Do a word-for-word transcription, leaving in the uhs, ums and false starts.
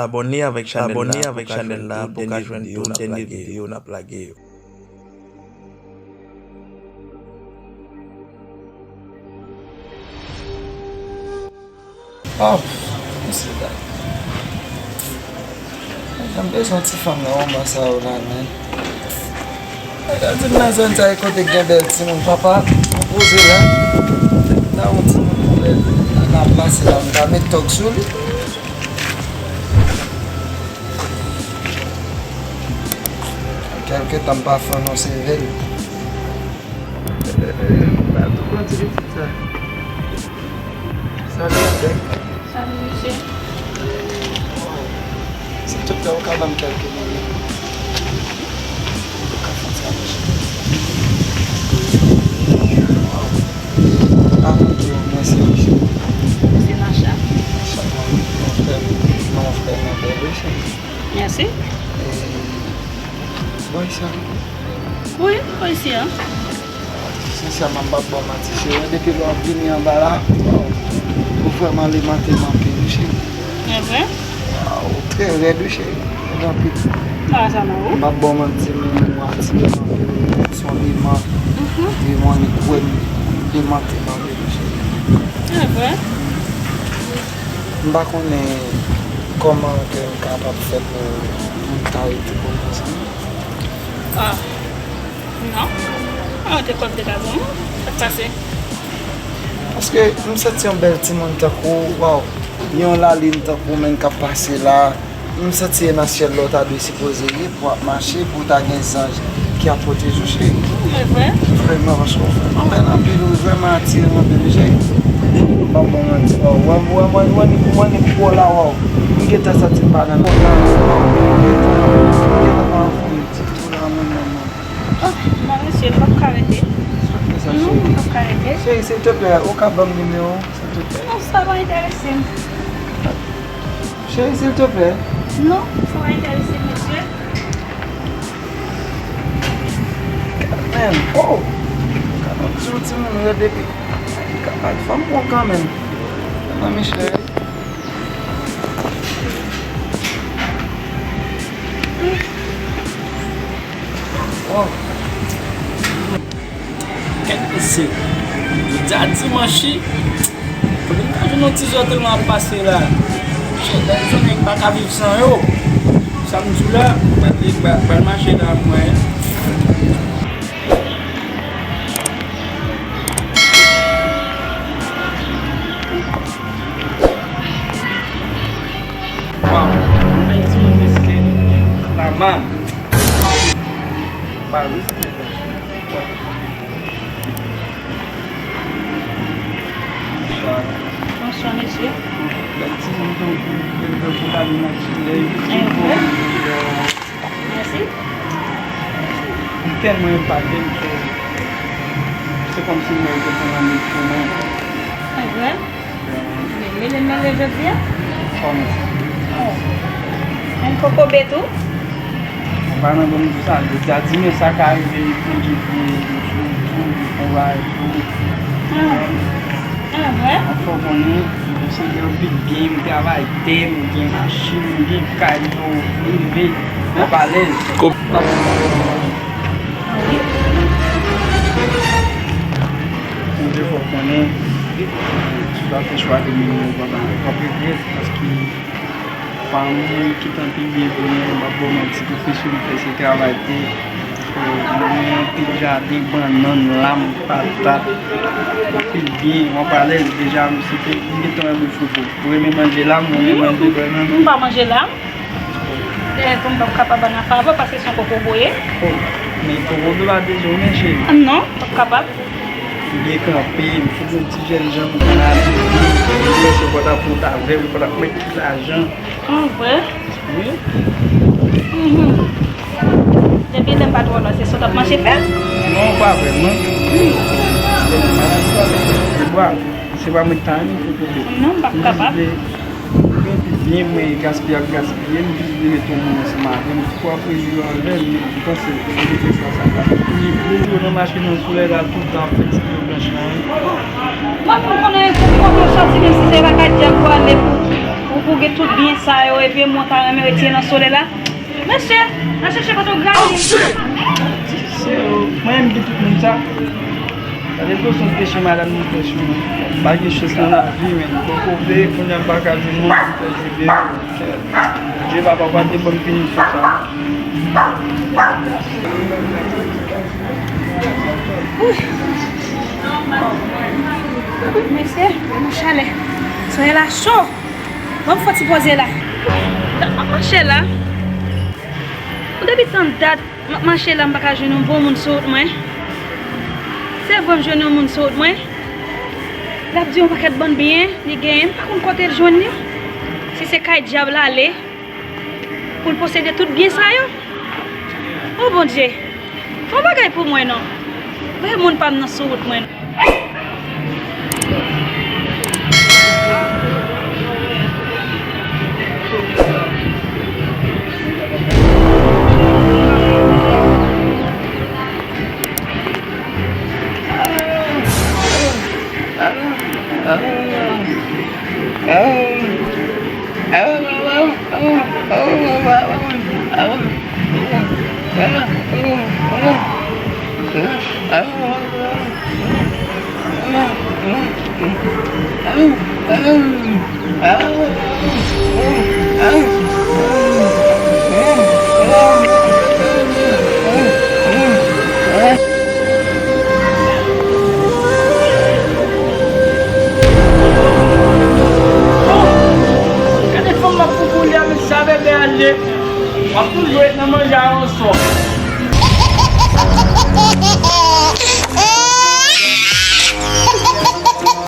Abòne avèk chanèl la pou w ka jwenn tout dènye videyo n ap lage yo. Oh, mesye dam. Mwen bezwen ti fanm nan moman sa yo la, men. Gade nan zòn sa e kote k gen bèl timoun. Papa, mwen poze la. La yon timoun bèl. N ap pase la, m ta met tòg sou li. Kèlke tan m pa fè non seve l. Ba tou pran ti pitit sa. Salut, Abel. Salut, mesye. Siltouplè, ou ka ban m kèlke minit? Ou ka fè ti avanse. Ah, ok, mèsi, mesye. Se Macha. Macha, mon, mon frè, mon frè, mon frè, wi, cheri. Mèsi. E, bò isi a. Wi, bò isi a. Sensèman, m p ap ba w manti, cheri. Depi lè w ap vini anba la, ou vrèman lemante m anpil, wi, cheri. E vre? Ou trè rèd, wi, cheri. Rèd anpil. Bagay sa nan ou? M p ap ba w manti, men ou atire m anpil. Ou se yon lemant. Mhm. Demon, li kwè m, lemante m anpil, wi, cheri. E vre? M pa konnen kòman ke m kapab fè pou, pou m ta rete kontan, zanmi. Ah, non. Ah, te kòb te ka bon. Sa k pase? Paske m santi yon bèl timoun tankou w, waw, yon lalin tankou w menm k ap pase la. M santi e nan syèl la w ta dwe sipoze ye pou w ap mache, pou w ta gen zanj ki ap pwoteje w, cheri. E vre? Vrèman, paske w vrèman bèl anpil, ou vrèman atire m anpil, cheri. M p ap ba w manti, waw. Ou wè, ou wè, mwen, mwen, mwen, mwen, mwen, la, waw. M gentan santi m pa nan mwen la, waw. M gentan, m gentan pa anfòm ditou la, mwen, mwen, mwen. Oh, non, mesye, m p ap ka rete. Sa k fè sa, cheri? Non, m p ap ka rete. Cheri, silteplè, ou ka ban m nimewo w, silteplè? Non, sa pa enterese m. Cheri, silteplè. Non, sa pa enterese m, mesye. Kanmenm, oh! Kanmenm, ti timoun rèd epi, kanmenm, fanm bon kanmenm. Nan Michel. Oh. Kèt mesye. Jodi a dimanch wi. Fòk nou ta jwenn yon ti zò telman ap pase la. Chè, bèl zanmi pa ka viv san yo. Sa m di w la, pral, pral, pral mache la mwen. Waw, bèl timoun mesye. Laman. Pa riske. Bonswa, mesye. Bèl timoun tankou, bèl tankou lavi natirèl. Mèsi. M tèlman epate m ke se kòmsi mwen te pran nan met pou mwen. Se vre? Men, men, men, men jodi a? Kòman? Oh. Menm kokobe tou? Ou pa nan bon di sa, jodi a di men sa ka rive pou di pou, pou, pou, pou, pou, pou, Ah, vre? Anfen, w konnen, mwen se yon big game, travay tè, m gen machin, m gen kay, m rive, m ap alèz. Ko- Mwen te fè w konnen, si w ta fè chwa de moun, w ap regrèt, paske pa moun ki t anpil byen pou mwen, m p ap ba w manti, pwofesyon m fè se travay tè. Mwen gen anpil jaden, bannann, lam, patat, anpil byen, m ap alèz deja, m se te, m gentan wè bout foto. Ou renmen manje lam, ou renmen manje bannann? M pa manje lam. Dayè tou m p ap kapab ann afè avè w paske se yon kokobo w ye. Oh, men kokobo pa bezwen w men cheri. Ah non, m p ap kapab. M byen kanpe, m fout yon ti jèn jan m konn abiye, m pèse pòtapòt avè m, pòtapòt mwen ki lajan. An vre? Wi. Mhm. Depi lè m pa t wè w la, se sa w t ap mache fè? Non, pa vrèman. Hmm. Lè m malad, sa, se bwa. Se pa mwen ki ta renmen fè kote. Non, m p ap kapab. Mwen vle, mwen vle byen, mwen gaspiye ap gaspiye, m vle mete yon moun ansanm avè m, pou apre jou avè m, m panse, se te sa, sa. Li vle yo nan mache nan solèy la, tout tan ap fè ti pye blanch la, wi. Mwen, m konnen, pou, pou, pou sòti, menm si se lakay djab pou ale, pou, pou, pou gen Tout byen sa yo, epi mwen ta renmen retire nan solèy la. Mesye, nan chèche kote w grave. Se, mwen menm ki tout moun sa. Sa te pwoson peche madanm nan fè sou mwen. Pa gen chans nan lavi, men. Poko veye, kounye a m pa ka jwenn moun pou fè jwe de. Dye papa pa te ban m pinisyon sa. Mesye, yon chalè. Solèy la cho. Ban m fè ti poze la. M ap mache la. Depi tann dat, m ap mache la, m pa ka jwenn yon bon moun sou wout mwen. Se vre m jwenn yon moun sou wout mwen. L ap di yon pakèt bann byen li genyen, m pa konn kote l jwenn li. Si se kay dyab l ale pou l posede tout byen sa yo. O Bondye, fè yon bagay pou mwen non. Voye moun pa m nan sou wout mwen non. Gade fanm m ap pou koulye a, men sa bebe al ye. W ap toujou ret nan manje a yon sò.